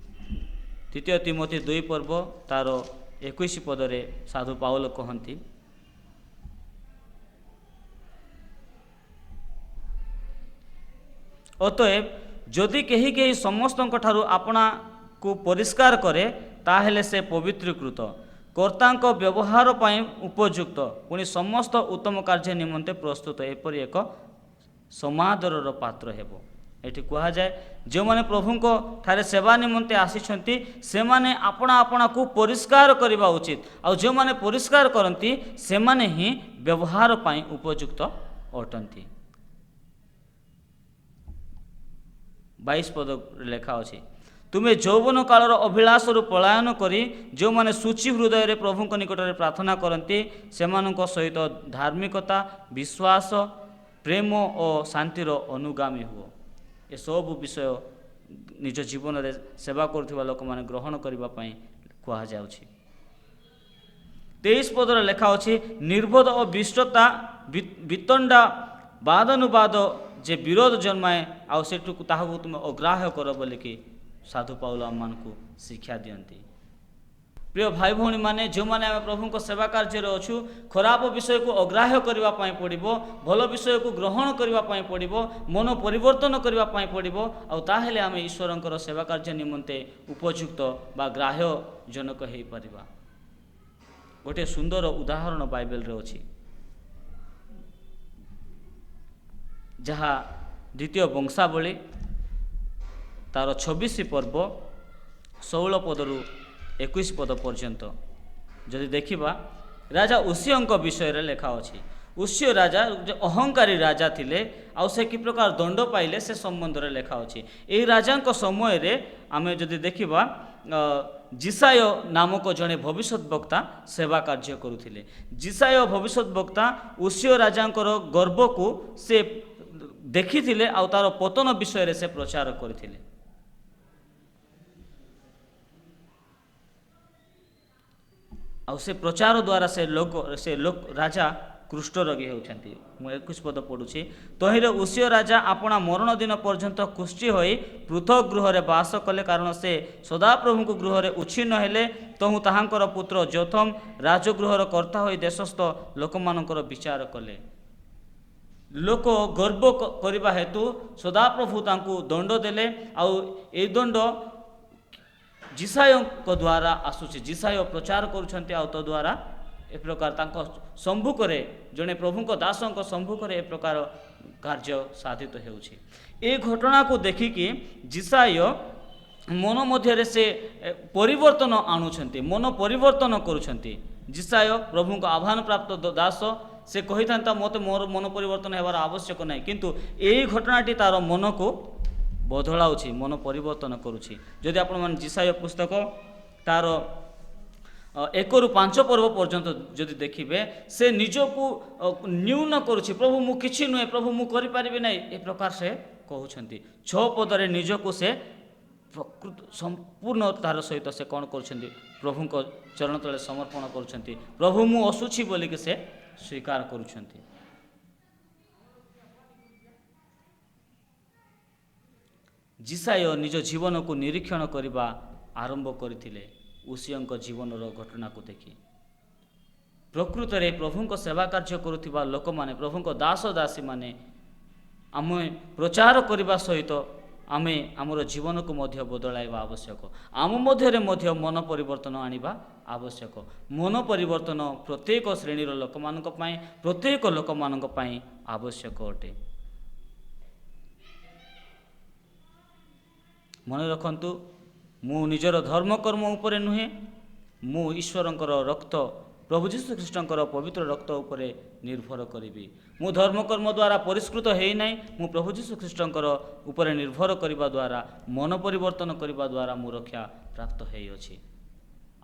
ଦ୍ୱିତୀୟ ତିମୋଥି 2 ପର୍ବ ତାର 21 ପଦରେ ସାଧୁ ପାଉଲ କହନ୍ତି, ଅତଏବ ଯଦି କେହି କେହି ସମସ୍ତଙ୍କ ଠାରୁ ଆପଣାକୁ ପରିଷ୍କାର କରେ, ତାହେଲେ ସେ ପବିତ୍ରୀକୃତ, କର୍ତ୍ତାଙ୍କ ବ୍ୟବହାର ପାଇଁ ଉପଯୁକ୍ତ, ପୁଣି ସମସ୍ତ ଉତ୍ତମ କାର୍ଯ୍ୟ ନିମନ୍ତେ ପ୍ରସ୍ତୁତ, ଏପରି ଏକ ସମାଦରର ପାତ୍ର ହେବ। ଏଠି କୁହାଯାଏ, ଯେଉଁମାନେ ପ୍ରଭୁଙ୍କ ଠାରେ ସେବା ନିମନ୍ତେ ଆସିଛନ୍ତି ସେମାନେ ଆପଣା ଆପଣାକୁ ପରିଷ୍କାର କରିବା ଉଚିତ, ଆଉ ଯେଉଁମାନେ ପରିଷ୍କାର କରନ୍ତି ସେମାନେ ହିଁ ବ୍ୟବହାର ପାଇଁ ଉପଯୁକ୍ତ ଅଟନ୍ତି। 22 ପଦରେ ଲେଖା ଅଛି, ତୁମେ ଯୌବନ କାଳର ଅଭିଳାଷରୁ ପଳାୟନ କରି ଯେଉଁମାନେ ଶୁଚି ହୃଦୟରେ ପ୍ରଭୁଙ୍କ ନିକଟରେ ପ୍ରାର୍ଥନା କରନ୍ତି ସେମାନଙ୍କ ସହିତ ଧାର୍ମିକତା, ବିଶ୍ୱାସ, ପ୍ରେମ ଓ ଶାନ୍ତିର ଅନୁଗାମୀ ହୁଅ। ଏସବୁ ବିଷୟ ନିଜ ଜୀବନରେ ସେବା କରୁଥିବା ଲୋକମାନେ ଗ୍ରହଣ କରିବା ପାଇଁ କୁହାଯାଉଛି। 23 ପଦରେ ଲେଖା ଅଛି, ନିର୍ବୋଧ ଓ ବିଷ୍ଟତା ବିତଣ୍ଡା ବାଦାନୁବାଦ ଯେ ବିରୋଧ ଜନ୍ମାଏ, ଆଉ ସେଠୁ ତାହାକୁ ତୁମେ ଅଗ୍ରାହ୍ୟ କର ବୋଲିକି ସାଧୁ ପାଉଲ ଆମମାନଙ୍କୁ ଶିକ୍ଷା ଦିଅନ୍ତି। ପ୍ରିୟ ଭାଇ ଭଉଣୀମାନେ, ଯେଉଁମାନେ ଆମେ ପ୍ରଭୁଙ୍କ ସେବା କାର୍ଯ୍ୟରେ ଅଛୁ, ଖରାପ ବିଷୟକୁ ଅଗ୍ରାହ୍ୟ କରିବା ପାଇଁ ପଡ଼ିବ, ଭଲ ବିଷୟକୁ ଗ୍ରହଣ କରିବା ପାଇଁ ପଡ଼ିବ, ମନ ପରିବର୍ତ୍ତନ କରିବା ପାଇଁ ପଡ଼ିବ, ଆଉ ତାହେଲେ ଆମେ ଈଶ୍ୱରଙ୍କର ସେବା କାର୍ଯ୍ୟ ନିମନ୍ତେ ଉପଯୁକ୍ତ ବା ଗ୍ରାହ୍ୟଜନକ ହେଇପାରିବା। ଗୋଟିଏ ସୁନ୍ଦର ଉଦାହରଣ ବାଇବେଲରେ ଅଛି, ଯାହା ଦ୍ୱିତୀୟ ବଂଶାବଳୀ ତାର 26 ପର୍ବ 16 ପଦରୁ 21 ପଦ ପର୍ଯ୍ୟନ୍ତ ଯଦି ଦେଖିବା, ରାଜା ଉଷିୟଙ୍କ ବିଷୟରେ ଲେଖା ଅଛି। ଉଷିୟ ରାଜା ଯେ ଅହଙ୍କାରୀ ରାଜା ଥିଲେ, ଆଉ ସେ କି ପ୍ରକାର ଦଣ୍ଡ ପାଇଲେ ସେ ସମ୍ବନ୍ଧରେ ଲେଖା ଅଛି। ଏହି ରାଜାଙ୍କ ସମୟରେ ଆମେ ଯଦି ଦେଖିବା, ଯିଶାଇୟ ନାମକ ଜଣେ ଭବିଷ୍ୟତ ବକ୍ତା ସେବା କାର୍ଯ୍ୟ କରୁଥିଲେ। ଯିଶାଇୟ ଭବିଷ୍ୟତ ବକ୍ତା ଉଷିୟ ରାଜାଙ୍କର ଗର୍ବକୁ ସେ ଦେଖିଥିଲେ, ଆଉ ତାର ପତନ ବିଷୟରେ ସେ ପ୍ରଚାର କରିଥିଲେ। ଆଉ ସେ ପ୍ରଚାର ଦ୍ୱାରା ସେ ଲୋକ ରାଜା କୁଷ୍ଠରୋଗୀ ହେଉଛନ୍ତି। ମୁଁ 21 ପଦ ପଢ଼ୁଛି, ତହିଁରେ ଉଷିୟ ରାଜା ଆପଣା ମରଣ ଦିନ ପର୍ଯ୍ୟନ୍ତ କୁଷ୍ଠି ହୋଇ ପୃଥକ ଗୃହରେ ବାସ କଲେ, କାରଣ ସେ ସଦାପ୍ରଭୁଙ୍କ ଗୃହରେ ଉଚ୍ଛିନ୍ନ ହେଲେ। ତହୁଁ ତାହାଙ୍କର ପୁତ୍ର ଯୋଥମ ରାଜଗୃହର କର୍ତ୍ତା ହୋଇ ଦେଶସ୍ଥ ଲୋକମାନଙ୍କର ବିଚାର କଲେ। ଲୋକ ଗର୍ବ କରିବା ହେତୁ ସଦାପ୍ରଭୁ ତାଙ୍କୁ ଦଣ୍ଡ ଦେଲେ। ଆଉ ଏଇ ଦଣ୍ଡ ଯିଶାଇୟଙ୍କ ଦ୍ୱାରା ଆସୁଛି। ଯିଶାଇୟ ପ୍ରଚାର କରୁଛନ୍ତି, ଆଉ ତଦ୍ୱାରା ଏ ପ୍ରକାର ତାଙ୍କ ସମ୍ମୁଖରେ, ଜଣେ ପ୍ରଭୁଙ୍କ ଦାସଙ୍କ ସମ୍ମୁଖରେ ଏ ପ୍ରକାର କାର୍ଯ୍ୟ ସାଧିତ ହେଉଛି। ଏ ଘଟଣାକୁ ଦେଖିକି ଯିଶାଇୟ ମନ ମଧ୍ୟରେ ସେ ପରିବର୍ତ୍ତନ ଆଣୁଛନ୍ତି, ମନ ପରିବର୍ତ୍ତନ କରୁଛନ୍ତି। ଯିଶାଇୟ ପ୍ରଭୁଙ୍କ ଆହ୍ୱାନ ପ୍ରାପ୍ତ ଦାସ, ସେ କହିଥାନ୍ତା ମୋତେ ମୋର ମନ ପରିବର୍ତ୍ତନ ହେବାର ଆବଶ୍ୟକ ନାହିଁ, କିନ୍ତୁ ଏଇ ଘଟଣାଟି ତାର ମନକୁ ବଦଳାଉଛି, ମନ ପରିବର୍ତ୍ତନ କରୁଛି। ଯଦି ଆପଣମାନେ ଯିଶାଇୟ ପୁସ୍ତକ ତାର 1ରୁ 5 ପର୍ବ ପର୍ଯ୍ୟନ୍ତ ଯଦି ଦେଖିବେ, ସେ ନିଜକୁ ନ୍ୟୁନ କରୁଛି। ପ୍ରଭୁ, ମୁଁ କିଛି ନୁହେଁ, ପ୍ରଭୁ, ମୁଁ କରିପାରିବି ନାହିଁ, ଏ ପ୍ରକାର ସେ କହୁଛନ୍ତି। 6 ପଦରେ ନିଜକୁ ସେ ପ୍ରକୃତ ସମ୍ପୂର୍ଣ୍ଣ ତାର ସହିତ ସେ କ'ଣ କରୁଛନ୍ତି? ପ୍ରଭୁଙ୍କ ଚରଣ ତଳେ ସମର୍ପଣ କରୁଛନ୍ତି। ପ୍ରଭୁ, ମୁଁ ଅଶୁଚି ବୋଲିକି ସେ ସ୍ୱୀକାର କରୁଛନ୍ତି। ଯିଶାଇୟ ନିଜ ଜୀବନକୁ ନିରୀକ୍ଷଣ କରିବା ଆରମ୍ଭ କରିଥିଲେ ଉଷିୟଙ୍କ ଜୀବନର ଘଟଣାକୁ ଦେଖି। ପ୍ରକୃତରେ ପ୍ରଭୁଙ୍କ ସେବା କାର୍ଯ୍ୟ କରୁଥିବା ଲୋକମାନେ, ପ୍ରଭୁଙ୍କ ଦାସ ଦାସୀମାନେ, ଆମେ ପ୍ରଚାର କରିବା ସହିତ ଆମେ ଆମର ଜୀବନକୁ ମଧ୍ୟ ବଦଳାଇବା ଆବଶ୍ୟକ। ଆମ ମଧ୍ୟରେ ମଧ୍ୟ ମନ ପରିବର୍ତ୍ତନ ଆଣିବା ଆବଶ୍ୟକ। ମନ ପରିବର୍ତ୍ତନ ପ୍ରତ୍ୟେକ ଶ୍ରେଣୀର ଲୋକମାନଙ୍କ ପାଇଁ, ପ୍ରତ୍ୟେକ ଲୋକମାନଙ୍କ ପାଇଁ ଆବଶ୍ୟକ ଅଟେ। ମନେ ରଖନ୍ତୁ, ମୁଁ ନିଜର ଧର୍ମକର୍ମ ଉପରେ ନୁହେଁ, ମୁଁ ଈଶ୍ୱରଙ୍କର ରକ୍ତ, ପ୍ରଭୁ ଯୀଶୁ ଖ୍ରୀଷ୍ଟଙ୍କର ପବିତ୍ର ରକ୍ତ ଉପରେ ନିର୍ଭର କରିବି। ମୁଁ ଧର୍ମକର୍ମ ଦ୍ୱାରା ପରିଷ୍କୃତ ହେଇନାହିଁ। ମୁଁ ପ୍ରଭୁ ଯୀଶୁ ଖ୍ରୀଷ୍ଟଙ୍କର ଉପରେ ନିର୍ଭର କରିବା ଦ୍ୱାରା, ମନ ପରିବର୍ତ୍ତନ କରିବା ଦ୍ୱାରା ମୁଁ ରକ୍ଷା ପ୍ରାପ୍ତ ହେଇଅଛି।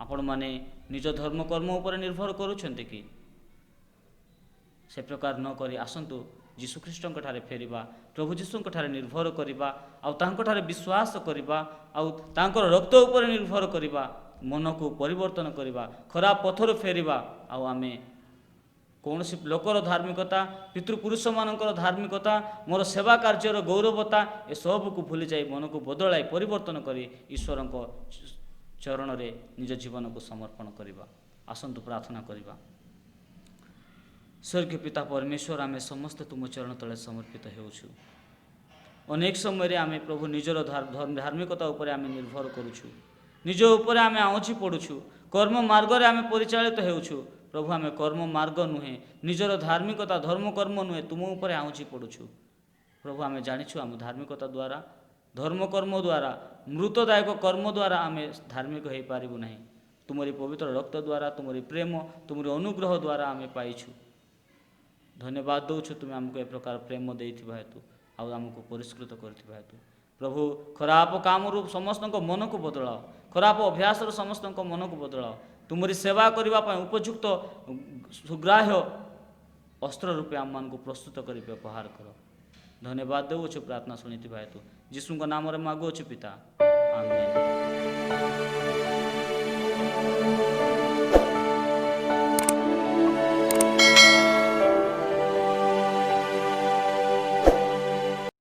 ଆପଣମାନେ ନିଜ ଧର୍ମକର୍ମ ଉପରେ ନିର୍ଭର କରୁଛନ୍ତି କି? ସେ ପ୍ରକାର ନ କରି ଆସନ୍ତୁ ଯୀଶୁଖ୍ରୀଷ୍ଟଙ୍କ ଠାରେ ଫେରିବା, ପ୍ରଭୁ ଯୀଶୁଙ୍କ ଠାରେ ନିର୍ଭର କରିବା, ଆଉ ତାଙ୍କଠାରେ ବିଶ୍ୱାସ କରିବା, ଆଉ ତାଙ୍କର ରକ୍ତ ଉପରେ ନିର୍ଭର କରିବା, ମନକୁ ପରିବର୍ତ୍ତନ କରିବା, ଖରାପ ପଥରୁ ଫେରିବା। ଆଉ ଆମେ କୌଣସି ଲୋକର ଧାର୍ମିକତା, ପିତୃପୁରୁଷମାନଙ୍କର ଧାର୍ମିକତା, ମୋର ସେବା କାର୍ଯ୍ୟର ଗୌରବତା, ଏସବୁକୁ ଭୁଲିଯାଇ ମନକୁ ବଦଳାଇ ପରିବର୍ତ୍ତନ କରି ଈଶ୍ୱରଙ୍କ ଚରଣରେ ନିଜ ଜୀବନକୁ ସମର୍ପଣ କରିବା। ଆସନ୍ତୁ ପ୍ରାର୍ଥନା କରିବା। ସ୍ୱର୍ଗୀୟ ପିତା ପରମେଶ୍ୱର, ଆମେ ସମସ୍ତେ ତୁମ ଚରଣ ତଳେ ସମର୍ପିତ ହେଉଛୁ। ଅନେକ ସମୟରେ ଆମେ ପ୍ରଭୁ ନିଜର ଧାର୍ମିକତା ଉପରେ ଆମେ ନିର୍ଭର କରୁଛୁ, ନିଜ ଉପରେ ଆମେ ଆଉଁଛି ପଡ଼ୁଛୁ, କର୍ମ ମାର୍ଗରେ ଆମେ ପରିଚାଳିତ ହେଉଛୁ। ପ୍ରଭୁ, ଆମେ କର୍ମ ମାର୍ଗ ନୁହେଁ, ନିଜର ଧାର୍ମିକତା ଧର୍ମକର୍ମ ନୁହେଁ, ତୁମ ଉପରେ ଆଉଁଛି ପଡ଼ୁଛୁ। ପ୍ରଭୁ, ଆମେ ଜାଣିଛୁ ଆମ ଧାର୍ମିକତା ଦ୍ୱାରା, ଧର୍ମକର୍ମ ଦ୍ୱାରା, ମୃତଦାୟକ କର୍ମ ଦ୍ୱାରା ଆମେ ଧାର୍ମିକ ହେଇପାରିବୁ ନାହିଁ। ତୁମରି ପବିତ୍ର ରକ୍ତ ଦ୍ୱାରା, ତୁମରି ପ୍ରେମ, ତୁମରି ଅନୁଗ୍ରହ ଦ୍ୱାରା ଆମେ ପାଇଛୁ। ଧନ୍ୟବାଦ ଦେଉଛୁ ତୁମେ ଆମକୁ ଏ ପ୍ରକାର ପ୍ରେମ ଦେଇଥିବା ହେତୁ ଆଉ ଆମକୁ ପରିଷ୍କୃତ କରିଥିବା ହେତୁ। ପ୍ରଭୁ, ଖରାପ କାମରୁ ସମସ୍ତଙ୍କ ମନକୁ ବଦଳାଅ, ଖରାପ ଅଭ୍ୟାସରୁ ସମସ୍ତଙ୍କ ମନକୁ ବଦଳାଅ। ତୁମରି ସେବା କରିବା ପାଇଁ ଉପଯୁକ୍ତ ସୁଗ୍ରାହ୍ୟ ଅସ୍ତ୍ର ରୂପେ ଆମମାନଙ୍କୁ ପ୍ରସ୍ତୁତ କରି ବ୍ୟବହାର କର। ଧନ୍ୟବାଦ ଦେଉଅଛୁ ପ୍ରାର୍ଥନା ଶୁଣିଥିବା ହେତୁ। ଯୀଶୁଙ୍କ ନାମରେ ମାଗୁଅଛୁ ପିତା, ଆମେନ୍।